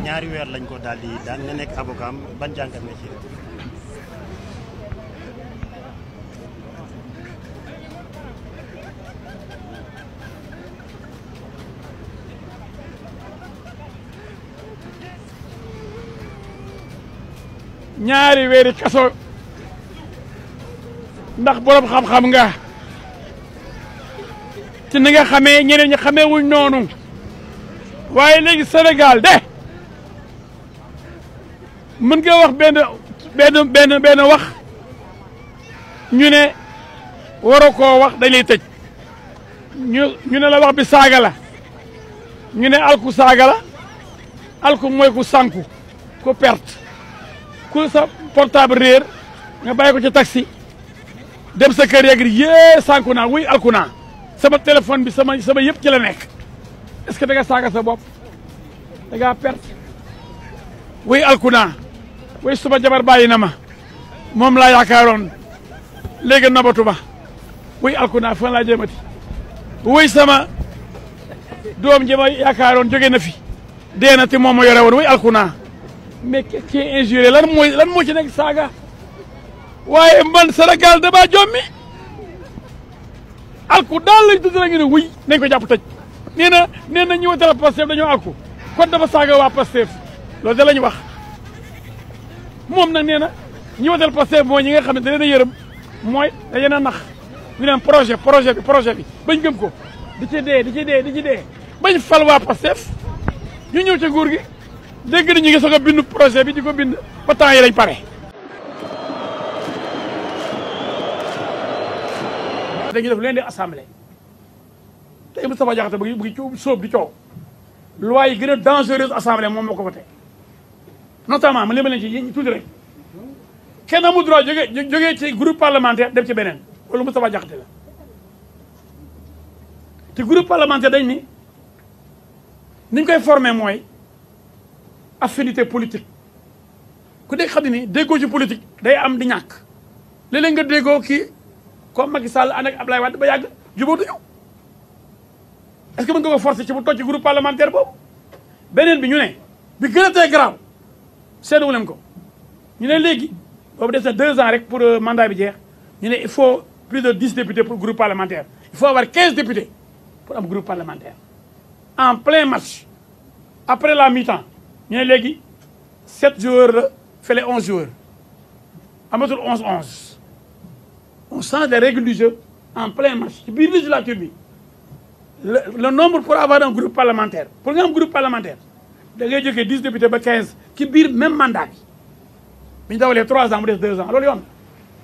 ñaari weer lañ ko daal di daan nga nekk avocat am ban jàngat nga ci. ñaari weeri kaso ndax borom xam-xam nga ci ni nga xamee ñeneen ñi xamee wuñ noonu waaye léegi Sénégal de mën nga wax benn wax ñu ne waroo koo wax dañ lay tëj ñu ne la wax bi saaga la ñu ne alku saaga la alku mooy ku sànku ku perte ku sa portable réer nga bàyyi ko ci taxi dem sa kër yeeg yee sànku naa wuy alku naa sama téléphone bi sama yëpp ci la nekk est-ce que da nga saaga sa bopp da ngaa perte wuy alku naa wuy suma jabar bàyyi na ma moom laa yaakaaroon léegi nabatu ba wuy alku naa fan laa jëmati wuy sama doom ji ma yaakaaroon jóge na fi dee na te moom ma yore woon wuy alku naa mais qui est injuré lan moo ci nekk saaga waaye man Sénégal dama jommi alku daal lañ tudd rek ñu ne wuy nañ ko jàpp tëj nee na ñi wotal Pastef dañoo alku kon dafa saaga waa Pastef loolu da la ñu wax moom nag nee na ñi wotal Pastef mooy ñi nga xam ne da leen a yërëm mooy da leen a nax ñu naan projet bi bañ gëm ko di ci dee bañ fal waa Pastef ñu ñëw ca nguur gi dégg nañu ngi soog a bind projet bi di ko bind ba temps yi lañ pare. dañuy def leen di assemblée tey Moustapha Diakhaté bu ngi sóob di coow loi yi gën a dangereuse assemblée moom moo ko voté notamment ma li ma leen ci tuuti rek kenn amul droit jógee ci groupe parlementaire dem ci beneen loolu Moustapha Diakhaté la te groupe parlementaire dañ ni niñ koy formé mooy affinité politique ku nekk xam ne ni déggoo ci politique day am di ñàkk léeg-léeg nga déggoo kii comme Macky Sall ànd ak Abdoulaye Wade ba yàgg jubóotuñu est-ce que mën nga ko forcer ci bu toj ci groupe parlementaire boobu beneen bi ñu ne bi gën a tee garaaw seetlu leen ko ñu ne léegi boobu des na 2 ans rek pour mandat bi jeex ñu ne il faut plus de 10 députés pour groupe parlementaire il faut avoir 15 députés pour am groupe parlementaire en plein match après la mi-temps ñu ne léegi 7 joueurs la fële 11 joueurs amatul 11-11 on change les règles du jeu en plein match ci biir législature bi le nombre pour avoir un groupe parlementaire pour nga am groupe parlementaire da ngay jógee 10 députés ba 15 ci biir même mandat bi bi ñu dawalee 3 ans mu des 2 ans loolu yoon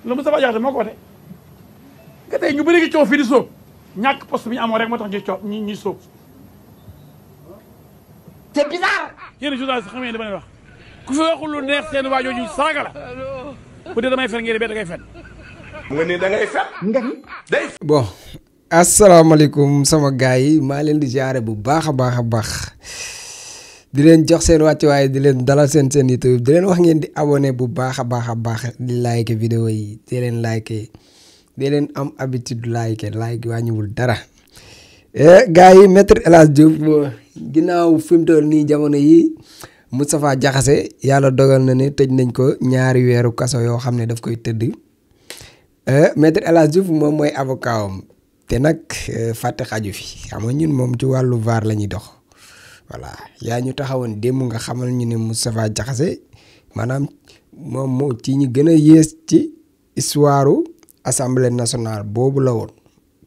loolu Moustapha Diakhaté moo ko wote nga tey ñu bëri ngi coow fii di sóob ñàkk poste bi ñu amoon rek moo tax ñuy coow ñuy sóob. c'est bizarre. yéen journaliste xam ngeen dama leen wax ku fi waxul lu neex seen waajoo ñu saaga la bu dee damay fen ngeen bee da ngay fen. nga ni da ngay fen. bon asalaamaaleykum sama gars yi maa leen di jaare bu baax a baax di leen jox seen wàccuwaay di leen dalal seen YouTube di leen wax ngeen di abonné bu baax a baax di like vidéo yi di leen like di leen am habitude like wàññiwul dara. gars yi maître El Hadj Diouf ginnaaw fi mu toll nii jamono yi Moustapha Diakhaté yàlla dogal na ne tëj nañ ko ñaari weeru kaso yoo xam ne daf koy tëdd maître El Hadj Diouf moom mooy avocat am te nag fàtte xaju fi xam nga ñun moom ci wàllu VAR la ñuy dox voilà yaa ñu taxawoon démb nga xamal ñu ne Moustapha Diakhaté maanaam moom moo ci ñu gën a yées ci histoire assemblée nationale boobu la woon.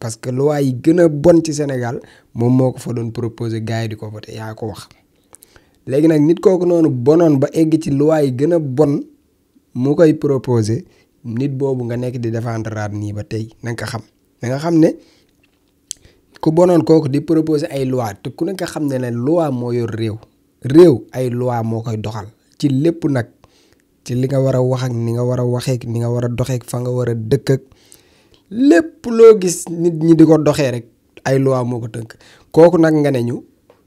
parce que loi yi gën a bon ci Sénégal moom moo ko fa doon proposé gars yi di ko voté yaa ko wax léegi nag nit kooku noonu bonoon ba egg ci loi yi gën a bon mu koy proposé nit boobu nga nekk di défendre raat nii ba tey na nga ko xam da nga xam ne ku bonoon kooku di proposé ay loi te ku nekk xam ne loi moo yor réew ay loi moo koy doxal ci lépp nag ci li nga war a wax ak ni nga war a waxee ni nga war a doxee fa nga war a dëkk ak lépp loo gis nit ñi di ko doxee rek ay loi moo ko tënk kooku nag nga ne ñu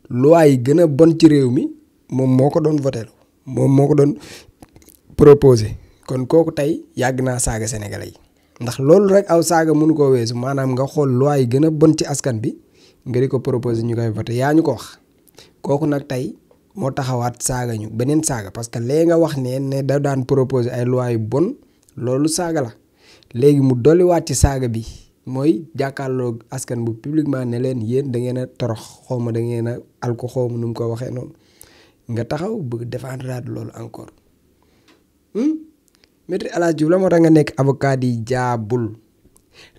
loi yi gën a bon ci réew mi moom moo ko doon voté moom moo ko doon proposé kon kooku tey yàgg naa saaga sénégalais yi ndax loolu rek aw saaga mënu koo weesu maanaam nga xool loi yi gën a bon ci askan bi nga di ko proposé ñu koy voté yaa ñu ko wax kooku nag tey moo taxawaat saaga ñu beneen saaga parce que léegi nga wax ne da daan proposer ay loi yu bon loolu saaga la léegi mu dolliwaat ci saaga bi mooy jàkkaarloo askan bu publiquement ne leen yéen da ngeen a torox xawma da ngeen a alko xawma nu mu ko waxee noonu nga taxaw bëgg défendre loolu encore Maître El Hadji Diouf la moo tax nga nekk avocat di jaabul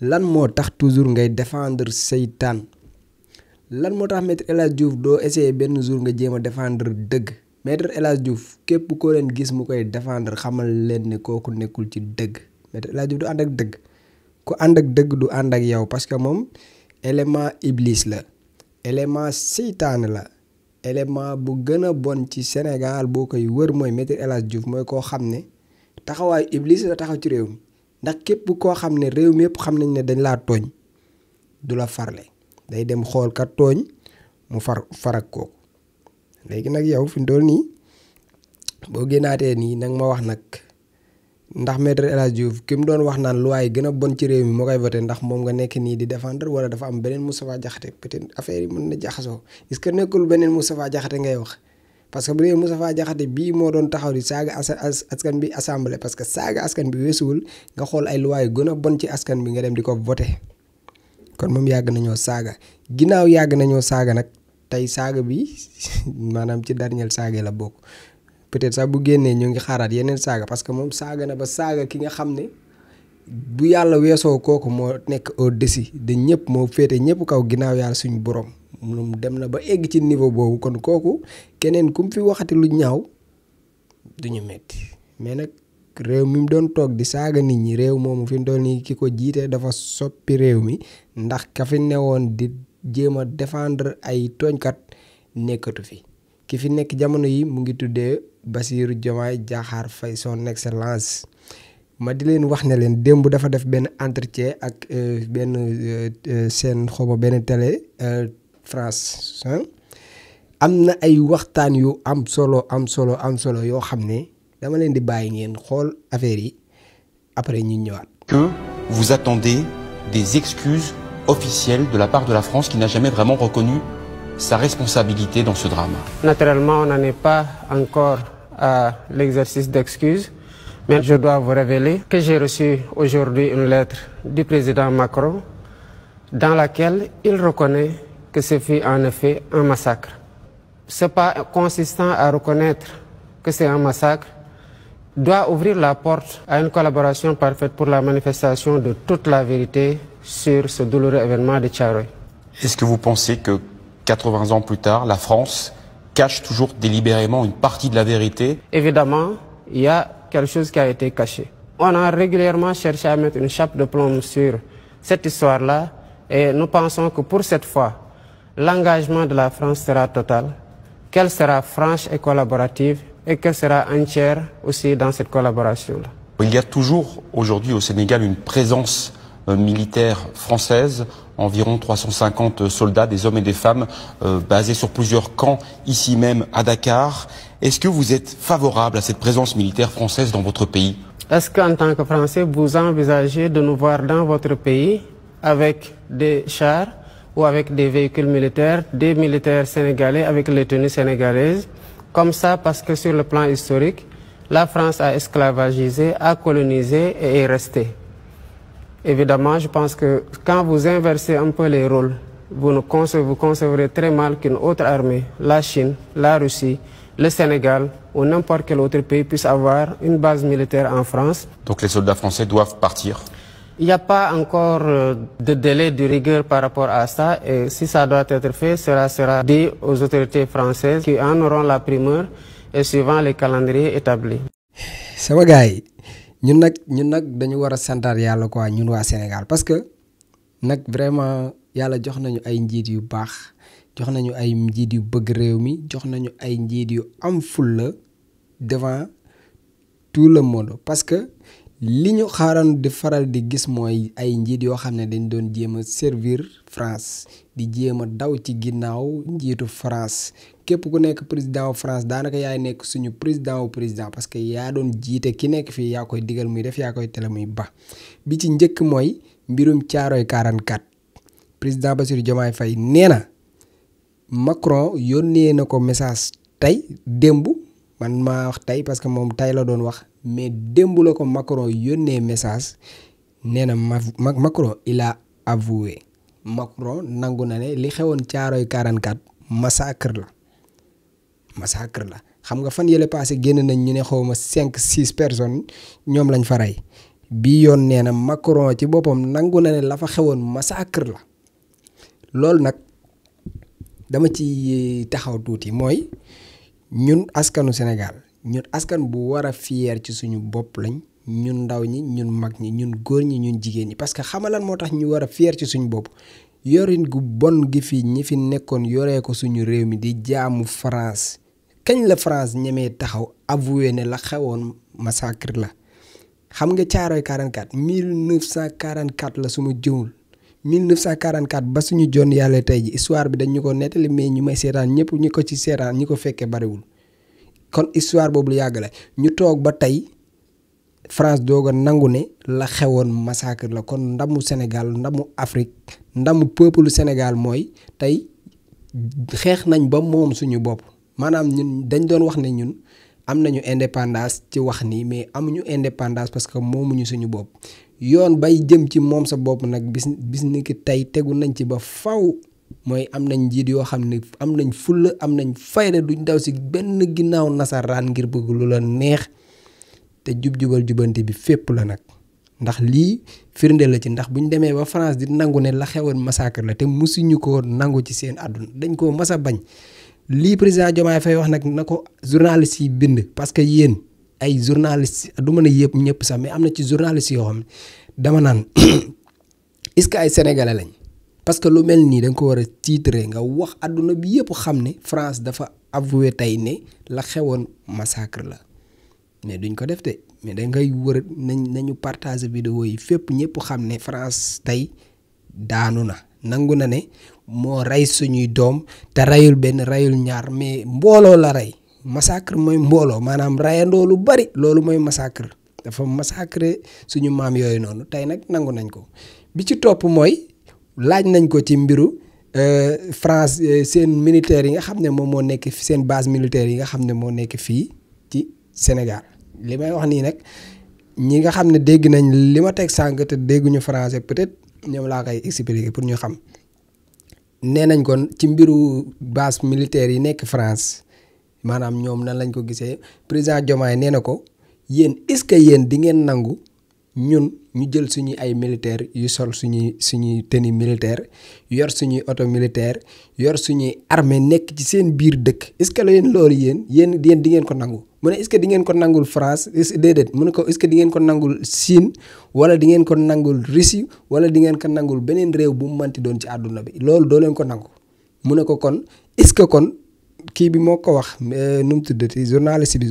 lan moo tax toujours ngay défendre seytaan lan moo tax Maître El Hadji Diouf doo essayer benn jour nga jéem a défendre dëgg Maître El Hadji Diouf képp koo leen gis mu koy défendre xamal leen ne kooku nekkul ci dëgg Maître El Hadji Diouf du ànd ak dëgg ku ànd ak dëgg du ànd ak yow parce que moom élément iblis la élément seytaane la élément bu gën a bon ci Sénégal boo koy wër mooy Maître El Hadji Diouf mooy koo xam ne taxawaayu iblis la taxaw ci réew mi ndax képp koo xam ne réew mi yëpp xam nañ ne dañ laa tooñ du la farle day dem xool ka tooñ mu farak kooku léegi nag yow fi mu toll nii boo génnaatee nii nag ma wax nag ndax Maître El Hadji Diouf ki mu doon wax naan loi yi gën a bon ci réew mi moo koy voté ndax moom nga nekk nii di défendre wala dafa am beneen Moustapha Diakhaté peut-être affaire yi mën na jaxasoo est-ce que nekkul beneen Moustapha Diakhaté ngay wax parce que bu dee Moustapha Diakhaté bii moo doon taxaw di saaga askan bi assemblée parce que saaga askan bi weesuwul nga xool ay loi yu gën a bon ci askan bi nga dem di ko voté kon moom yàgg nañoo saaga ginnaaw yàgg nañoo saaga nag tey saaga bi maanaam ci dernier saaga la bokk peut-être sax bu génnee ñu ngi xaaraat yeneen saaga parce que moom saaga na ba saaga ki nga xam ne bu yàlla weesoo kooku moo nekk au-dessus de ñëpp moo féete ñëpp kaw ginnaaw yàlla suñu borom moom dem na ba egg ci niveau boobu kon kooku keneen ku mu fi waxati lu ñaaw duñu metti mais nag réew mi mu doon toog di saaga nit ñi réew moomu fi mu doon nii ki ko jiite dafa soppi réew mi ndax ka fi newoon di jéem a défendre ay tooñkat nekkatu fi ki fi nekk jamono yi mu ngi tuddee Bassirou Diomaye Diakhar Faye son excellence ma di leen wax ne leen démb dafa def benn entretien ak benn seen xawma benn télé France am na ay waxtaan yu am solo yoo xam ne dama leen di bàyyi ngeen xool affaire yi après ñu ñëwaat. Que vous attendez des excuses officielles de la part de la France qui n'a jamais vraiment reconnu sa responsabilité dans ce drame. Naturellement, on n'en est pas encore à l'exercice d'excuses, mais je dois vous révéler que j'ai reçu aujourd'hui une lettre du président Macron dans laquelle il reconnaît que ce fut en effet un massacre. Ce pas consistant à reconnaître que c'est un massacre doit ouvrir la porte à une collaboration parfaite pour la manifestation de toute la vérité sur ce douloureux événement de Thiaroye. Est-ce que vous pensez que 80 ans plus tard, la France cache toujours délibérément une partie de la vérité? Évidemment, il y a quelque chose qui a été caché. On a régulièrement cherché à mettre une chape de plomb sur cette histoire-là et nous pensons que pour cette fois, l'engagement de la France sera total, qu'elle sera franche et collaborative et qu'elle sera entière aussi dans cette collaboration-là. Il y a toujours aujourd'hui au Sénégal une présence militaire française, environ 350 soldats, des hommes et des femmes basés sur plusieurs camps ici même à Dakar. Est-ce que vous êtes favorable à cette présence militaire française dans votre pays? Est-ce qu'en tant que Français, vous envisagez de nous voir dans votre pays avec des chars ou avec des véhicules militaires, des militaires sénégalais avec les tenues sénégalaises, comme ça parce que sur le plan historique, la France a esclavagisé, a colonisé et est restée. Évidemment, je pense que quand vous inversez un peu les rôles, vous concevrez très mal qu'une autre armée, la Chine, la Russie, le Sénégal ou n'importe quel autre pays puisse avoir une base militaire en France. Donc les soldats français doivent partir? Il n'y a pas encore de délai de rigueur par rapport à ça et si ça doit être fait, cela sera dit aux autorités françaises qui en auront la primeur et suivant les calendriers établis. sama gars yi ñun nag dañu war a santaat yàlla quoi ñun waa Sénégal parce que nag vraiment yàlla jox nañu ay njiit yu baax jox nañu ay njiit yu bëgg réew mi jox nañu ay njiit yu am fulla devant tout le monde parce que li ñu xaaran di faral di gis mooy ay njiit yoo xam ne dañ doon jéem a servir France di jéem a daw ci ginnaaw njiitu France képp ku nekk président wu France daanaka yaay nekk suñu président wu président parce que yaa doon jiite ki nekk fii yaa koy digal muy def yaa koy tele muy ba bi ci njëkk mooy mbirum Thiaroye 44 président Bassirou Diomaye Faye nee na Macron yónnee na ko message tey démb man maa wax tey parce que moom tey la doon wax mais démb la ko Macron yónnee message nee na Macron il a avoué Macron nangu na ne li xewoon Thiaroye 44 massacre la xam nga fan yële passé génn nañ ñu ne xawma 5-6 personnes ñoom lañ fa rey bii yoon nee na Macron ci boppam nangu na ne la fa xewoon massacre la loolu nag dama ci taxaw tuuti mooy ñun askanu Sénégal ñun askan bu war a fier ci suñu bopp lañ ñun ndaw ñi ñun mag ñi ñun góor ñi ñun jigéen ñi parce que xamalan moo tax ñu war a fier ci suñu bopp yorin gu bon gi fi ñi fi nekkoon yoree ko suñu réew mi di jaamu France kañ la France ñemee taxaw avoué ne la xewoon massacre la xam nga Thiaroye 44 1944 la suma jëwul 1944 ba suñu jon yàlla tey ji histoire bi dañ ñu ko nettali mais ñu may seetaan ñëpp ñi ko ci seetaan ñi ko fekkee bariwul kon histoire boobu lu yàgg la ñu toog ba tey France doog a nangu ne la xewoon massacre la kon ndamu Sénégal ndamu Afrique ndamu peuple Sénégal mooy tey xeex nañ ba moom suñu bopp maanaam ñun dañ doon wax ne ñun am nañu indépendance ci wax nii mais amuñu indépendance parce que moomuñu suñu bopp yoon bay jëm ci moom sa bopp nag bis ni ki tey tegu nañ ci ba faw mooy am nañ njiit yoo xam ne am nañ fulla am nañ fayda duñ daw si benn ginnaaw nasaraan ngir bëgg lu la neex te jub-jubal jubante bi fépp la nag ndax lii firnde la ci ndax buñ demee ba France di nangu ne la xewoon massacre la te musuñu ko nangu ci seen àdduna dañ koo mas a bañ lii président Diomaye Faye wax nag na ko journaliste yi bind parce que yéen ay journaliste du mën a yëpp ñëpp sax mais am na ci journaliste yoo xam ne dama naan est-ce que ay sénégalais lañ parce que lu mel nii da nga ko war a titrer nga wax àdduna bi yëpp xam ne France dafa avoué tey ne la xewoon massacre la mais duñ ko def de mais da ngay wër nañu partager vidéo yi fépp ñëpp xam ne France tey daanu na nangu na ne moo rey suñuy doom te reyul benn reyul ñaar mais mbooloo la rey massacre mooy mbooloo maanaam reyandoo lu bari loolu mooy massacre dafa massacre suñu maam yooyu noonu tey nag nangu nañ ko bi ci topp mooy laaj nañ ko ci mbiru France seen militaires yi nga xam ne moom moo nekk seen base militaire yi nga xam ne moo nekk fii ci Sénégal li may wax nii nag ñi nga xam ne dégg nañ li ma teg sànq te dégguñu français peut-être ñoom laa koy expliquer pour ñu xam nee nañ kon ci mbiru base militaire yi nekk France maanaam ñoom nan lañ ko gisee président Diomaye nee na ko yéen est-ce que yéen di ngeen nangu ñun ñu jël suñuy ay militaire yu sol suñuy tenue militaire yor suñuy auto militaire yor suñuy armée nekk ci seen biir dëkk est-ce que yéen loolu yéen di ngeen ko nangu mu ne est-ce que di ngeen ko nangul France déedéet mu ne ko est-ce que di ngeen ko nangul Chine wala di ngeen ko nangul Russie wala di ngeen ko nangul beneen réew bu mu manti doon ci àdduna bi loolu doo leen ko nangu mu ne ko kon est-ce que kon kii bi moo ko wax nu mu tuddati journaliste bi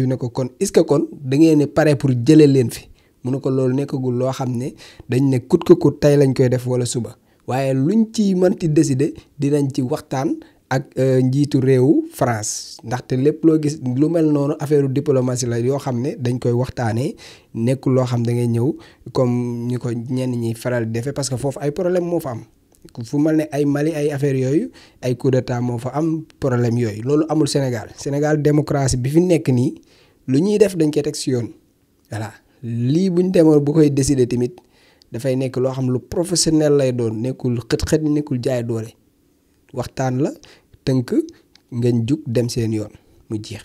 ne ko kon est-ce que kon da ngeen pare pour jëlee leen fi mu ne ko loolu nekkagul loo xam ne dañ ne kut ko kut tey lañ koy def wala suba waaye luñ ci mënti décider dinañ ci waxtaan ak njiitu réewu France ndaxte lépp loo gis lu mel noonu affaire diplomatie la yoo xam ne dañ koy waxtaanee nekkul loo xam da ngay ñëw comme ñu ko ñenn ñi faral di defee parce que foofu ay problème moo fa am fu mel ne ay Mali ay affaire yooyu ay coup d'état moo fa am problème yooyu loolu amul Sénégal démocratie bi fi nekk nii lu ñuy def dañ koy teg si yoon voilà lii buñ demoon bu koy décider tamit dafay nekk loo xam lu professionnel lay doon nekkul xët-xët nekkul jaay doole waxtaan la tënk ngeen jug dem seen yoon mu jeex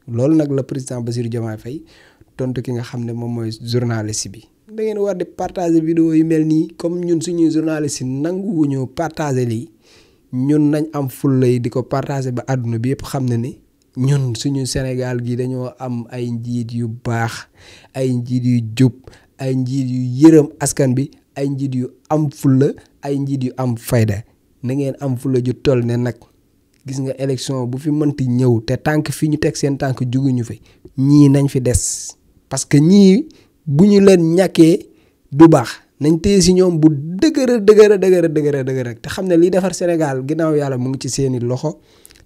loolu nag la président Bassirou Diomaye Faye tontu ki nga xam ne moom mooy journaliste bi da ngeen war di partager vidéo yu mel nii comme ñun suñuy journaliste yi nanguwuñu partager lii ñun nañ am fulla yi di ko partager ba àdduna bi yëpp xam ne ni ñun suñu Sénégal gi dañoo am ay njiit yu baax ay njiit yu jub ay njiit yu yërëm askan bi ay njiit yu am fulla ay njiit yu am fayda na ngeen am fulla ju toll ne nag gis nga élection bu fi mënti ñëw te tànk fi ñu teg seen tànk juguñu fi ñii nañ fi des parce que ñii bu ñu leen ñàkkee du baax nañ téye si ñoom bu dëgër te xam ne liy defar Sénégal ginnaaw yàlla mu ngi ci seeni loxo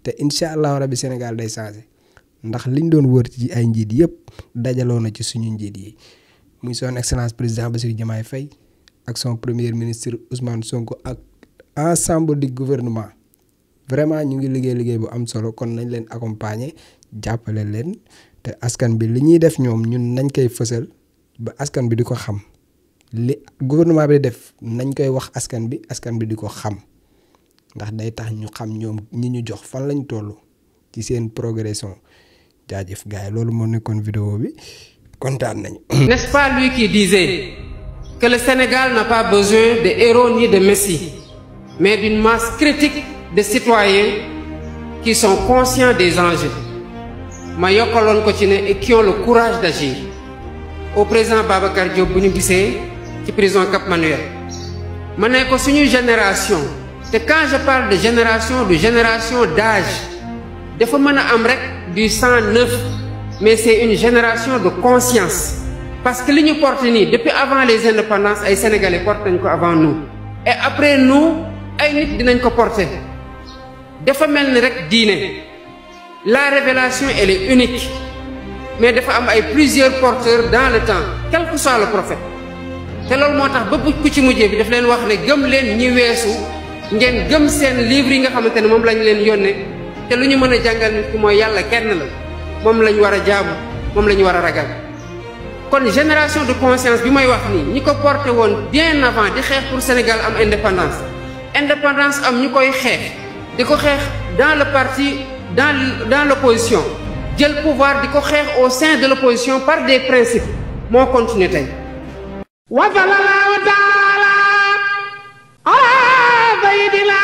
te incha allahu rabbi Sénégal day changé ndax liñ doon wër ci ay njiit yëpp dajaloo na ci suñu njiit yi muy son excellence président Bassirou Diomaye Faye ak son premier ministre Ousmane Sonko ak ensemble du gouvernement vraiment ñu ngi liggéey bu am solo kon nañ leen accompagner jàppale leen te askan bi li ñuy def ñoom ñun nañ koy fësal ba askan bi di ko xam li gouvernement bi def nañ koy wax askan bi di ko xam ndax day tax ñu xam ñoom ñi ñu jox fan lañ toll ci seen progression jaajëf gars yi loolu moo nekkoon vidéo bi kontaan nañu. N'est-ce pas lui qui disait que le Sénégal n'a pas besoin de héros ni de messie, mais d'une masse critique de citoyens qui sont conscients des enjeux. Ma yokkaloon ko ci ne et qui ont le courage d'agir. Au président Babacar Diop bu ñu gisee ci prison Cap Manuel ma ne ko suñu génération te quand je parle de génération d'âge dafa mën a am rek du sang neuf, mais c'est une génération de conscience parce que li ñu porté nii depuis avant les indépendances ay sénégalais porté nañ ko avant nous et après nous ay nit dinañ ko porté dafa mel ni rek diine la révélation elle est unique mais dafa am ay plusieurs porteurs dans le temps quel que soit le prophète te loolu moo tax ba ku ci mujjee bi daf leen wax ne gëm leen ñi weesu ngeen gëm seen livre yi nga xamante ne moom lañ leen yónnee te lu ñu mën a jàngal nit ki mooy yàlla kenn la moom lañ war a jaamu moom la ñu war a ragal kon génération de conscience bi may wax nii ñi ko porté woon bien avant di xeex pour Sénégal am indépendance am ñu koy xeex di ko xeex dans le parti dans l'opposition jël pouvoir di ko xeex au sein de l'opposition par des principes moo continué tey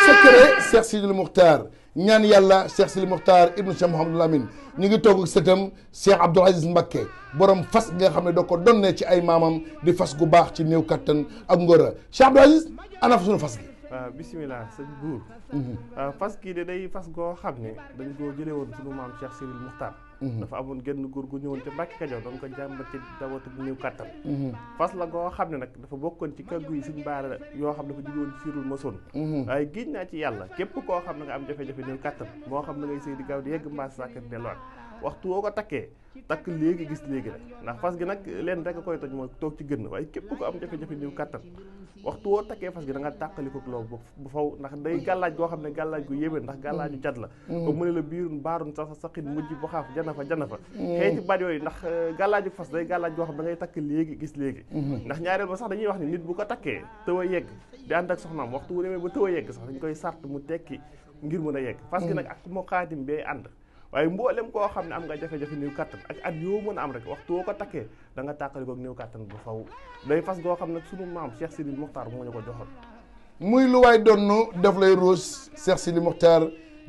secret Cheikh Sidil Mokhtar ñaan yàlla Cheikh Sidil Mokhtar ibnu Cheikh Mouhamadou Lamine ñu ngi toog ak sëtam Cheikh Abdoul Aziz Mbacké borom fas nga xam ne doo ko donnee ci ay maamam di fas gu baax ci néew kattan ak ngóora Cheikh Abdoul Aziz ana fa suñu fas gi. waaw bisimilah sëñ buur fas kii de day fas goo xam ne dañ koo jëlee woon suñu maam Cheikh Sidil Mokhtar dafa amoon genn góor gu ñëwoon te Mbàkke Kajoor doon ko jàmbat ci dawatu bu néew kattan fas la goo xam ne nag dafa bokkoon ci kàggu yi suñ baara yoo xam ne dafa jóge woon siirul masoon waaye géej naa ci yàlla képp koo xam ne nga am jafe-jafe néew kattan moo xam ne ngay sëy di gaaw di yegg mbaas sàkkat delluwaat waxtu woo ko takkee takk léegi gis léegi rek ndax fas gi nag leen rek a koy toj mooy toog ci gën waaye képp ko am jafe-jafe néew kattan waxtu woo takkee fas gi da nga tàqaliko loolu bu faw ndax day gàllaaj goo xam ne gàllaaj gu yéeme ndax gàllaaju cat la ba mu ne la biirun baarun saxin mujj bu xaaf jana fa xëy ci baat yooyu ndax gàllaaju fas day gàllaaj goo xam ne da ngay takk léegi gis léegi ndax ñaareel ba sax dañuy wax ni nit bu ko takkee tëw a yegg di ànd ak soxnaam waxtu wu demee ba tëw a yegg sax dañ koy sart mu tekki ngir mën a yegg fas gi nag ak moo xaatim bee ànd waaye mboolem koo xam ne am nga jafe-jafe néew kattan ak at yoo mën a am rek waxtu woo ko takkee da nga tàqali koog néew kattan bu faw day fas goo xam ne sunu maam Cheikh Sidil Mokhtar moo ñu ko joxoon muy lu waay donnu daf lay ruus Cheikh Sidil Mokhtar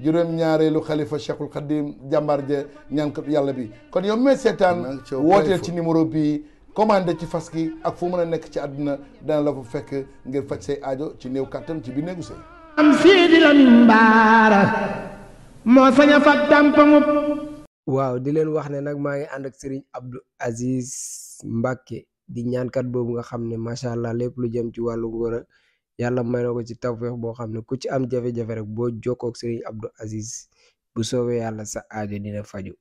juróom-ñaareelu xalifa Cheikhul Khadim jàmbaar ja ñaan ko yàlla bi kon yow mee seetaan wooteel ci numéro bii commandé ci fas gi ak fu mën a nekk ci àdduna dana la fa fekk ngir faj say aajo ci néew kattan ci biir néegu sëy am Sidi Lamine Bara moo sañ a fat dàmpamu. waaw di leen wax ne nag maa ngi ànd ak Serigne Abdou Aziz Mbacké di ñaankat boobu nga xam ne macha allah lépp lu jëm ci wàllu ngóora yàlla may na ko ci tawfeex boo xam ne ku ci am jafe-jafe rek boo jokkoo ak Serigne Abdou Aziz bu soobee yàlla sa aajo dina faju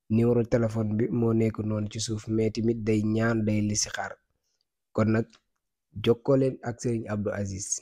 numéro téléphone bi moo nekk noonu ci suuf mais tamit day ñaan day listixaar kon nag jokkoo leen ak Serigne Abdou Aziz.